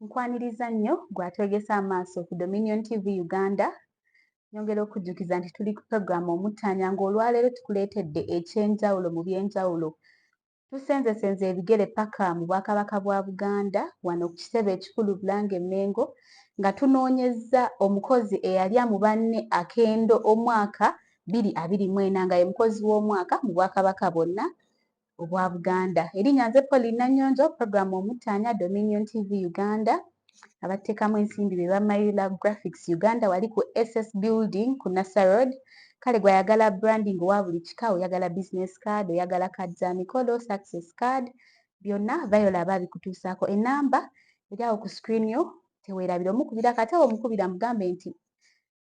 Nkwaniriza nnyo gw'ategese amaaso ku Dominion TV Uganda. Nyongera okujjukiza nti tuli ku puroguramu Omuttaanya, ng'olwaleero tukuleetedde ekyenjawulo mu byenjawulo. Tusenzesenze ebigere paka mu Bwakabaka bwa Buganda, wano ku kitebe ekikulu Bulange Mmengo, nga tunoonyezza omukozi eyalya mu banne akendo omwaka 2024, nga ye mukozi w'omwaka mu Bwakabaka bwonna obwa Buganda. Erinnya nze Pauline Nanyonjo, puroguramu Omuttaanya, Dominion TV Uganda. Abateekamu ensimbi be ba Mayula Graphics Uganda, wali ku SS Building ku Nassa Road. Kale gwayagala branding owa buli kika, oyagala business card, oyagala card za mikolo, success card, byonna Viola aba abikutuusaako. Enamba eri awo ku screen yo, teweerabira omukubira. Kate omukubira mugambe nti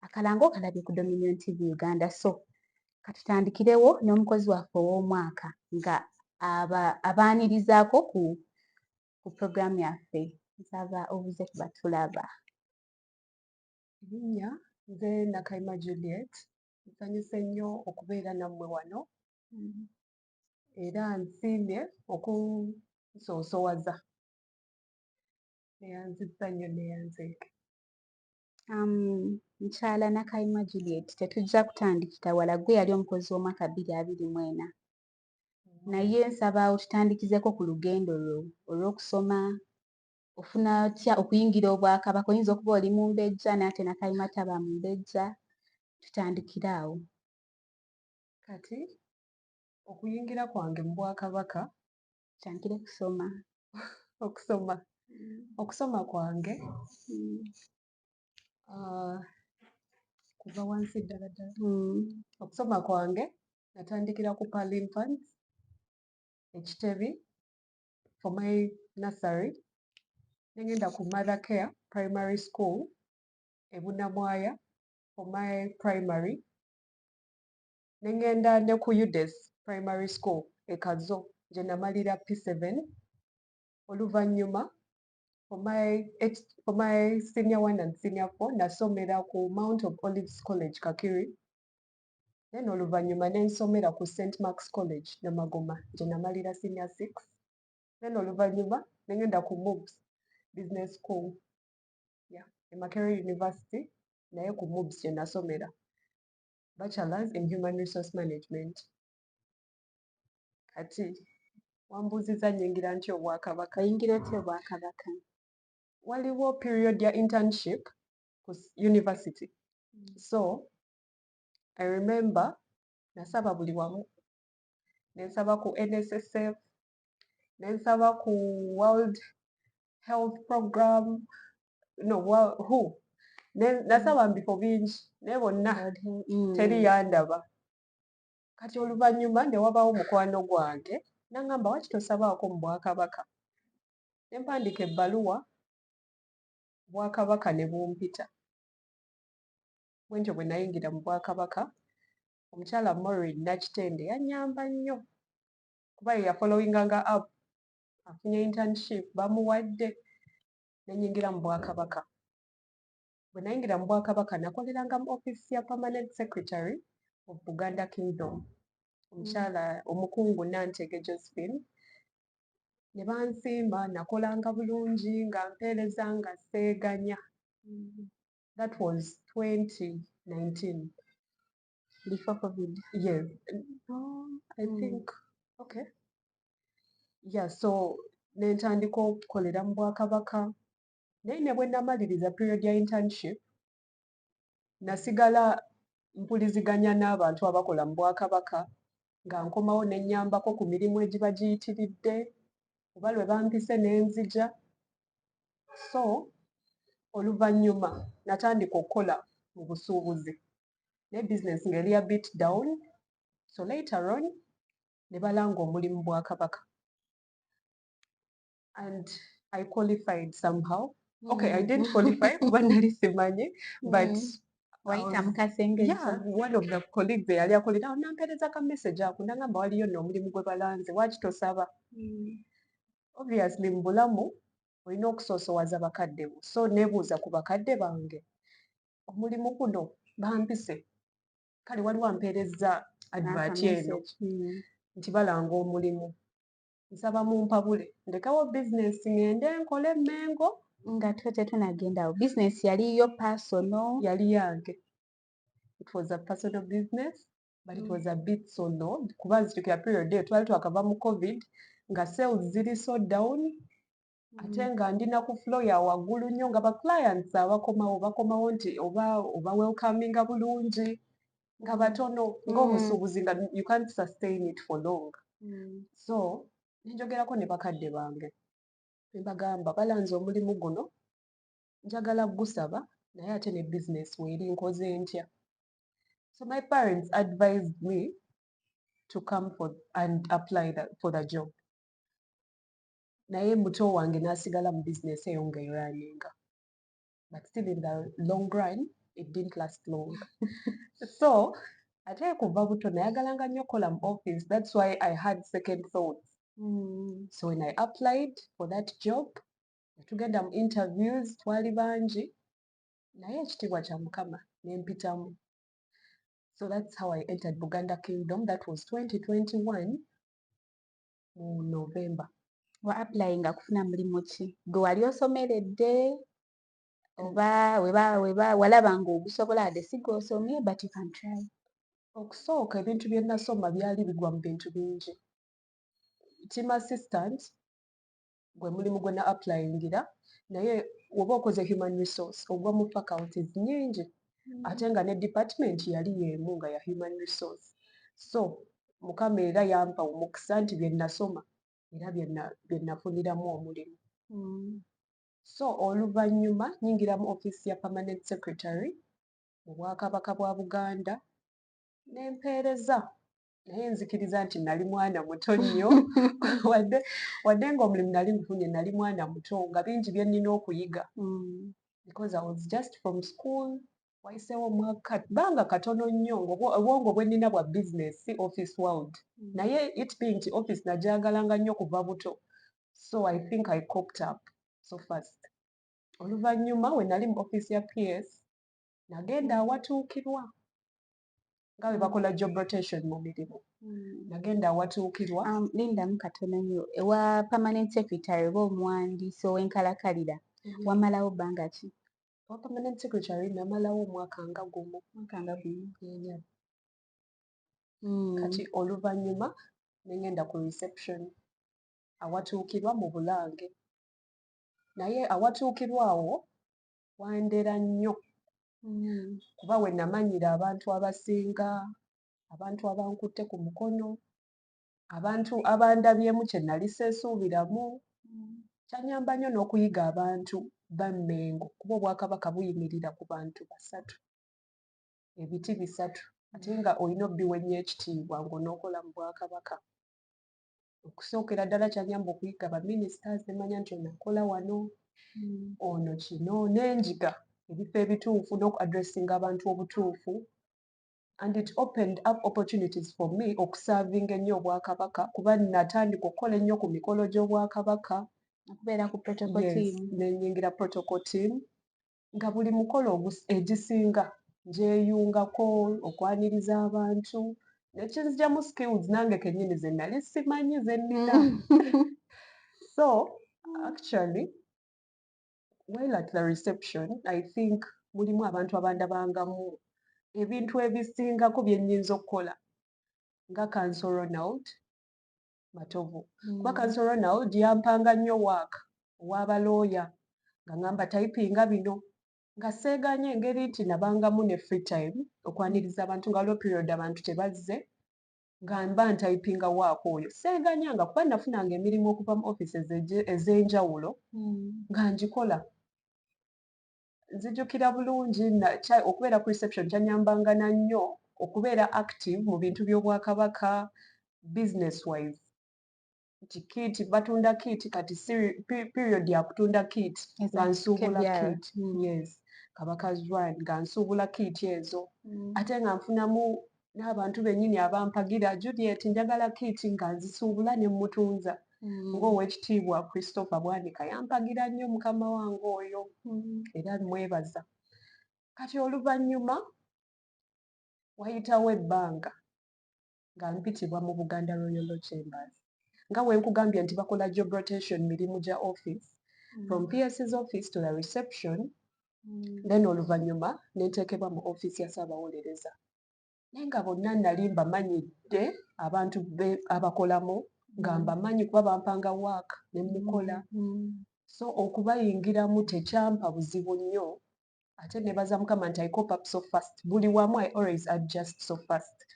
akalango okalabye ku Dominion TV Uganda. So katutandikirewo n'omukozi waffe ow'omwaka nga abaanirizaako ku puroguramu yaffe. Nsaba obuze ku batulaba. Erinnya nze Nakayima Juliet. Nsanyuse nnyo okubeera nammwe wano era nsiimye okunsoosowaza. Neyanzizza nnyo, neyanzeeke. Mukyala Nakayima Juliet, tetujja kutandikira wala. Gwe yali omukozi w'omwaka 2024, naye nsaba otutandikizeko ku lugendo lwo olw'okusoma. Ofuna otya okuyingira Obwakabaka? Oyinza okuba oli mumbejja, naye ate Nakayima taba mumbejja. Tutandikire awo. Kati okuyingira kwange mu Bwakabaka, tutandikire kusoma. Okusoma kwange kuva wansi ddala ddala. Okusoma kwange natandikira ku Pearl Infants Ekitebi for my nursery, nengenda ku Mother Care Primary School e Bunamwaya for my primary, nengenda ne ku UDES Primary School e Kazo gye namalira P7. Oluvannyuma for my senior one and senior four nasomera ku Mount of Olives College Kakiri, then oluvannyuma ne nsomera ku St Mark's College Namagoma gye namalira senior six, then oluvannyuma ne ngenda ku MUBS Business School, yeah, e Makerere University, naye ku MUBS gye nasomera Bachelors in Human Resource Management. Kati wambuuzizza nnyingira ntya Obwakabaka? Oyingira otya Obwakabaka? Waliwo period ya internship ku university, so I remember nasaba buli wamu, nensaba ku NSSF, nensaba ku World Health Program, no, WHO. Nasaba mu bifo bingi naye bonna teri yandaba. Kati oluvannyuma ne wabaawo mukwano gwange n'aŋŋamba, "Waki tosabaako mu Bwakabaka?" Ne mpandiika ebbaluwa, Bwakabaka ne bumpita. Bwe ntyo bwe nayingira mu Bwakabaka. Omukyala Maureen Nakitende yannyamba nnyo kuba ye yafollowinganga up, afunye internship, bamuwadde, ne nnyingira mu Bwakabaka. Bwe nayingira mu Bwakabaka, nakoleranga mu office ya Permanent Secretary of Buganda Kingdom, omukyala omukungu Nantege Josephine, ne bansiima. Nakolanga bulungi nga mpeereza nga seeganya. That was 2019. Before COVID? Yes, I think, okay, yeah. So ne ntandika okukolera mu Bwakabaka, naye ne bwe namaliriza period ya internship, nasigala mpuliziganya n'abantu abakola mu Bwakabaka, nga nkomawo ne nnyambako ku mirimu egiba giyitiridde oba lwe bampise ne nzija. So oluvannyuma natandika okukola mu busuubuzi, naye bizinesi ng'eri a bit down. So later on ne balanga omulimu Bwakabaka and I qualified somehow. Okay, I didn't qualify kuba nali simanyi, but Wayita mu kasengejja. Yeah, one of the colleagues eyali akolera awo nampeereza ka message ako, nagamba, "Waliyo nno omulimu gwe balanze, waaki tosaba?" Obviously mu bulamu olina okusoosowaza bakadde bo, so neebuuza ku bakadde bange, omulimu guno bampise, kale waliwo ampeereza advert eno nti balanga omulimu, nsaba mumpabule ndekawo bizinesi ŋŋende nkole Emmengo. Nga twe tetunagendawo, bizinesi yaliyo personal? Yali yange. It was a personal business, but it was a bit so low, kuba nzijukira period eyo twali twakava mu COVID, nga sales ziri so down, ate nga ndina ku flow ya waggulu nnyo, nga ba clients abakomawo bakomawo nti oba welcominga bulungi, nga batono ng'omusuubuzi, nga you can't sustain it for long. So nenjogerako ne bakadde bange ne bagamba, "Balanze omulimu guno njagala gusaba, naye ate ne bizinesi weeri, nkoze ntya?" So my parents advised me to come for and apply for the job, naye muto wange n'asigala mu bizinesi eyo ng'erunninga, but still in the long run it didn't last long. So ate kuva buto nayagalanga nnyo okukola mu office. That's why I had second thoughts. So when I applied for that job, netugenda mu interviews, twali bangi, naye ekitiibwa kya Mukama nempitamu. So that's how I entered Buganda Kingdom. That was 2021 mu November. Wa applyinga kufuna mulimu ki? Gwe wali osomeredde oba weba walaba ng'ogusobola, wadde si gw'osomye, but you can try? Okusooka, ebintu bye nasoma byali bigwa mu bintu bingi. Team assistant gwe mulimu gwe na applyingira, naye woba okoze human resource ogwa mu faculties nnyingi, ate nga ne department yali y'emu nga ya human resource. So Mukama era yampa omukisa nti bye nasoma era bye nafuniramu omulimu. So oluvannyuma nyingira mu ofiisi ya permanent secretary mu Bwakabaka bwa Buganda ne mpeereza, naye nzikiriza nti nali mwana muto nnyo. Wadde ng'omulimu nali ngufunye, nali mwana muto nga bingi bye nnina okuyiga because I was just from school, wayiseewo omwaka bbanga katono nnyo, ng'obwongo bwe nnina bwa business, si office world. Naye it being nti office nagyagalanga nnyo kuva buto, so I think I coped up so fast. Oluvannyuma we nali mu office ya PS, nagenda awatuukirwa nga bwe bakola job rotation mu mirimu. Nagenda awatuukirwa. Lindamu katono nnyo. Ewa permanent secretary oba omuwandiisi ow'enkalakalira, wamalawo bbanga ki? Owa permanent secretary namalawo omwaka nga gumu. Mwaka nga gumu. Enya. Kati oluvannyuma ne ngenda ku reception awatuukirwa mu Bulange, naye awatuukirwa awo wandera nnyo kuba we namanyira abantu abasinga, abantu abankutte ku mukono, abantu abandabyemu kye nali seesuubiramu. Kyannyamba nnyo n'okuyiga abantu ba Mmengo, kuba Obwakabaka buyimirira ku bantu basatu, ebiti bisatu, ate nga olina obbiwa ennyo ekitiibwa ng'onookola mu Bwakabaka. Okusookera ddala kyannyamba okuyiga ba ministers, ne mmanya nti ono akola wano, ono kino, ne njiga ebifo ebituufu n'oku addressinga abantu obutuufu, and it opened up opportunities for me okuservinga ennyo Obwakabaka, kuba natandika okukola ennyo ku mikolo gy'Obwakabaka. Okubeera ku protocol Yes, team. Ne nnyingira protocol team, nga buli mukolo egisinga ngyeyungako okwaniriza abantu, nekinzigyamu skills nange kennyini ze nali simanyi ze nnina. So actually, while at the reception, I think mulimu abantu abandabangamu ebintu ebisingako bye nnyinza okukola, nga Counsel Ronald Matovu, kuba Counsel Ronald yampanga nnyo work ow'abalooya, nga ŋŋamba typinga bino, nga seeganye engeri nti nabangamu ne free time okwaniriza abantu, nga waliwo period abantu tebazze, nga mba ntypinga work oyo. Seeganyanga, kuba nafunanga emirimu okuva mu offices ez'enjawulo nga ngikola. Nzijukira bulungi okubeera ku reception kyannyambanga na nnyo okubeera active mu bintu by'Obwakabaka business wise, nti kit batunda kit, kati period ya kutunda kit, Eza nga nsuubula KBR. kit. Yes, Kabaka's Run, nga nsuubula kit ezo, ate nga nfunamu n'abantu bennyini abampagira, "Juliet, njagala kit," nga nzisuubula ne mmutunza. Ng'Oweekitiibwa Christopher Bwanika yampagira nnyo, mukama wange oyo, era mwebaza. Kati oluvannyuma wayitawo ebbanga nga mpitibwa mu Buganda Royal Law Chambers, nga bwe nkugambye nti bakola job rotation, mirimu gya office. From PS's office to the reception, then oluvannyuma ne nteekebwa mu ofiisi ya Ssaabawolereza. Naye nga bonna nali mbamanyidde, abantu abakolamu nga mbamanyi kuba bampanga work ne mukola. So okubayingiramu tekyampa buzibu nnyo. Ate nebaza Mukama nti I cope up so fast. Buli wamu I always adjust so fast.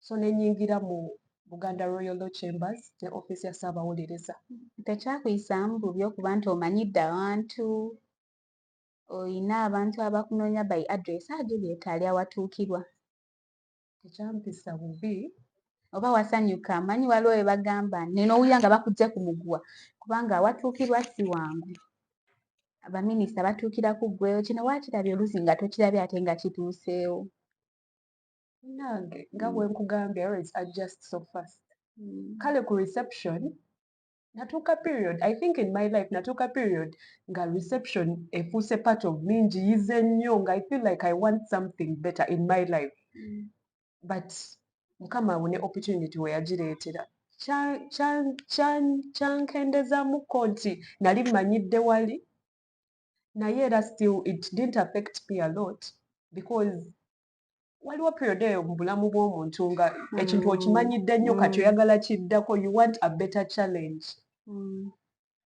So ne nnyingira mu Buganda Royal Law Chambers ne ofiisi ya Ssaabawolereza. Tekyakuyisaamu bubi okuba nti omanyidde abantu, oyina abantu abakunoonya by address, Juliet ali awatuukirwa? Tekyampisa bubi. Oba wasanyuka? Manyi waliwo we bagamba nenoowulira nga bakuggye ku muguwa, kubanga awatuukirwa si wangu. Abaminisita batuukira ku ggwe, kino waakirabye oluusi nga tokirabye ate nga kituuseewo. Nange nga bwe nkugambye, I always adjust so fast. Kale ku reception natuuka period, I think in my life natuuka period nga reception efuuse part of me, ngiyize nnyo, nga I feel like I want something better in my life. But Mukama awo ne opportunity we yagireetera. Kyankendezaamuko nti nali mmanyidde wali, naye era still it didn't affect me a lot, because waliwo period eyo mu bulamu bw'omuntu nga ekintu okimanyidde nnyo, kati oyagala kiddako, you want a better challenge.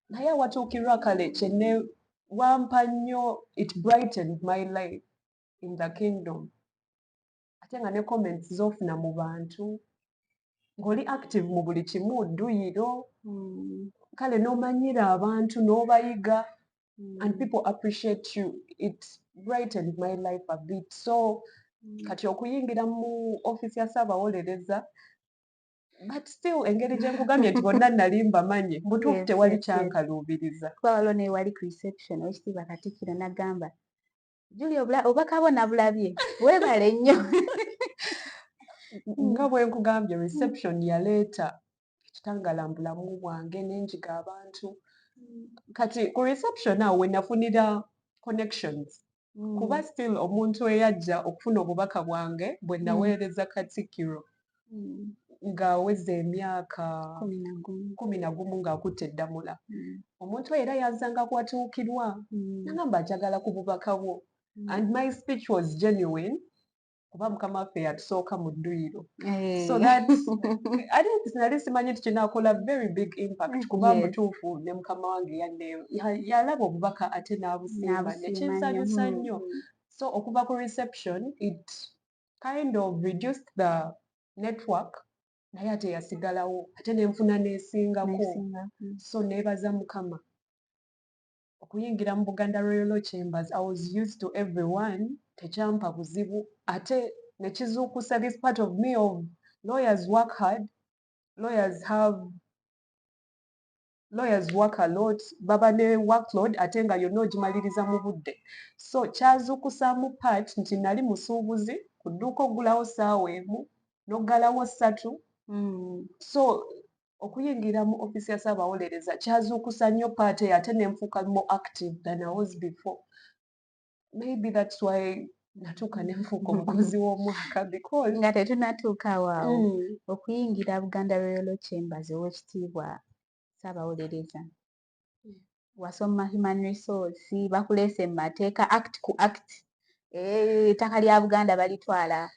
Naye awatuukirwa kale kyenne wampa nnyo, it brightened my life in the kingdom. Ate nga ne comments z'ofuna mu bantu ng'oli active mu buli kimu, dduyiro, kale n'omanyira abantu n'obayiga and people appreciate you. It brightened my life a bit. So kati okuyingira mu ofiisi ya Ssaabawolereza, but still engeri gye nkugambye nti bonna nali mbamanyi, butuufu tewali kyankaluubiriza. Kuba waliwo ne wali ku reception, Oweekitiibwa Katikkiro n'agamba, "Julia, obubaka bwo nabulabye, weebale nnyo." Nga bwe nkugambye, reception yaleeta ekitangaala mu bulamu bwange, nenjiga abantu. Kati ku reception awo we nafunira connections, kuba still omuntu eyajja okufuna obubaka bwange bwe naweereza Katikkiro ng'aweza emyaka 11. 11 ng'akutte eddamula, omuntu oyo era yazanga kwatuukirwa, nagamba njagala ku bubaka bwo, and my speech was genuine, kuba Mukama waffe yatusooka mu dduyiro. So that ate nali simanyi nti kinaakola very big impact, kuba mutuufu ne mukama wange yalaba obubaka ate n'abusiima. N'abusiima nnyo. Nekinsanyusa nnyo. So okuva ku reception it kind of reduced the network, naye ate yasigalawo, ate nenfuna n'esingako. N'esingako. So neebaza Mukama okuyingira mu Buganda Royal Law Chambers, I was used to everyone, tekyampa buzibu, ate nekizuukusa this part of me of lawyers work hard, lawyers work a lot, baba ne workload ate nga yonna ogimaliriza mu budde. So kyazuukusaamu part nti nali musuubuzi ku dduuka, oggulawo ssaawa 1 n'oggalawo 3. So okuyingira mu ofiisi ya Ssaabawolereza kyazuukusa nnyo part eyo, ate nenfuuka more active than I was before. Maybe that's why natuuka nenfuuka omukozi w'omwaka, because Nga tetunnatuuka awo, okuyingira Buganda Royal Law Chambers, Oweekitiibwa Ssaabawolereza, wasoma human resource, bakuleese mu mateeka, act ku act, ettaka lya Buganda balitwala.